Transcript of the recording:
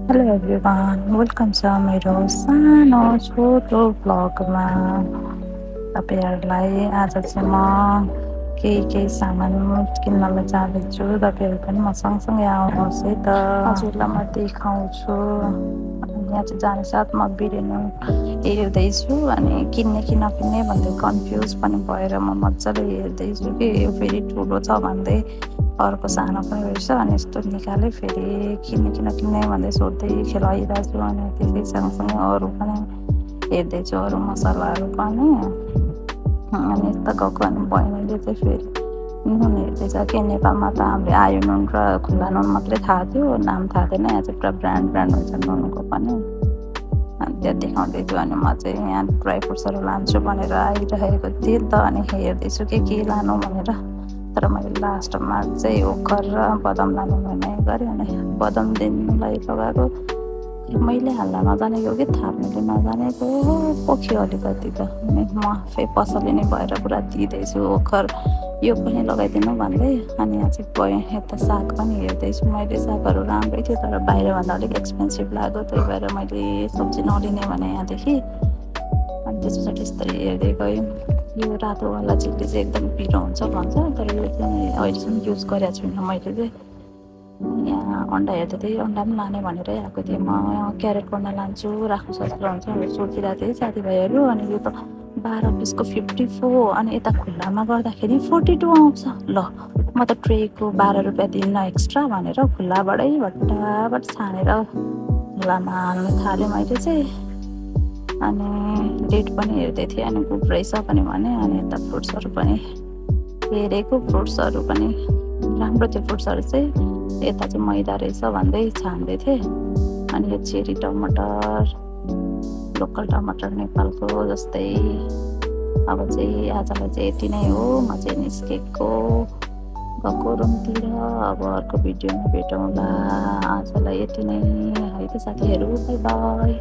Hello everyone, welcome छ मेरो सानो छोटो ब्लगमा। तपाईँहरूलाई आज चाहिँ म केही सामान किन्नलाई जाँदैछु। तपाईँहरू पनि म सँगसँगै आउनुहोस् है त। हजुरलाई म देखाउँछु। यहाँ चाहिँ जाने साथ म बिरेनु हेर्दैछु अनि किन्ने कि नकिन्ने भन्दै कन्फ्युज पनि भएर म मजाले हेर्दैछु कि यो फेरि ठुलो छ भन्दै अर्को सानो पनि रहेछ अनि यस्तो निकालेँ। फेरि किन्ने कि नकिन्ने भन्दै सोध्दै खेलाइरहेको छु अनि त्यसै सँगसँगै अरू पनि हेर्दैछु, अरू मसलाहरू पनि। अनि यता गएको अनि बहिनीले चाहिँ फेरि नुन हेर्दैछ कि नेपालमा त हामीले आयो नुन र खुल्ला नुन मात्रै थाहा थियो, नाम थाहा थिएन। यहाँ चाहिँ पुरा ब्रान्ड हुन्छ नुनको पनि। अनि त्यहाँ देखाउँदै थियो अनि म चाहिँ यहाँ ड्राई फ्रुट्सहरू लान्छु भनेर आइरहेको थिएँ नि त। अनि हेर्दैछु के लानु भनेर, तर मैले लास्टमा चाहिँ ओखर र बदाम लानु निर्णय गरेँ। अनि बदाम दिनलाई लगाएको मैले हाल्न नजानेको कि थाप्नुले नजानेको पोख्यो अलिकति त। अनि म आफै पसले नै भएर पुरा दिँदैछु ओखर यो पनि लगाइदिनु भन्दै। अनि यहाँ चाहिँ गएँ यता साग पनि हेर्दैछु। मैले सागहरू राम्रै थियो तर बाहिरभन्दा अलिक एक्सपेन्सिभ लाग्यो, त्यही भएर मैले सब्जी नलिने भने यहाँदेखि। अनि त्यस पछाडि यस्तरी हेर्दै गएँ। यो रातोवाला चिल्ली चाहिँ एकदम पिरो हुन्छ भन्छ, तर यो चाहिँ अहिलेसम्म युज गरेको छुइनँ मैले चाहिँ। यहाँ अन्डा हेर्दै थिएँ, अन्डा पनि लाने भनेरै आएको थिएँ। म क्यारेटको अन्डा लान्छु, राख्नु सजिलो हुन्छ भनेर सोचिरहेको थिएँ साथीभाइहरू। अनि यो त 12 पिसको 54 अनि यता खुल्लामा गर्दाखेरि 42 आउँछ। ल म त ट्रेको 12 रुपियाँ दिन्न एक्स्ट्रा भनेर खुल्लाबाटै भट्टाभट छानेर खुल्लामा हाल्नु थालेँ मैले चाहिँ। अनि डेट पनि हेर्दै थिएँ अनि गुड रहेछ पनि भने। अनि यता फ्रुट्सहरू पनि हेरेको, फ्रुट्सहरू पनि राम्रो थियो फ्रुट्सहरू चाहिँ। यता चाहिँ मैदा रहेछ भन्दै छान्दै थिएँ। अनि यो चेरी टमाटर, लोकल टमाटर नेपालको जस्तै। अब चाहिँ आजलाई चाहिँ यति नै हो। म चाहिँ निस्केको गएको रुमतिर। अब अर्को भिडियोमा भेटौँला। आजलाई यति नै है त साथीहरू, बाई बाई।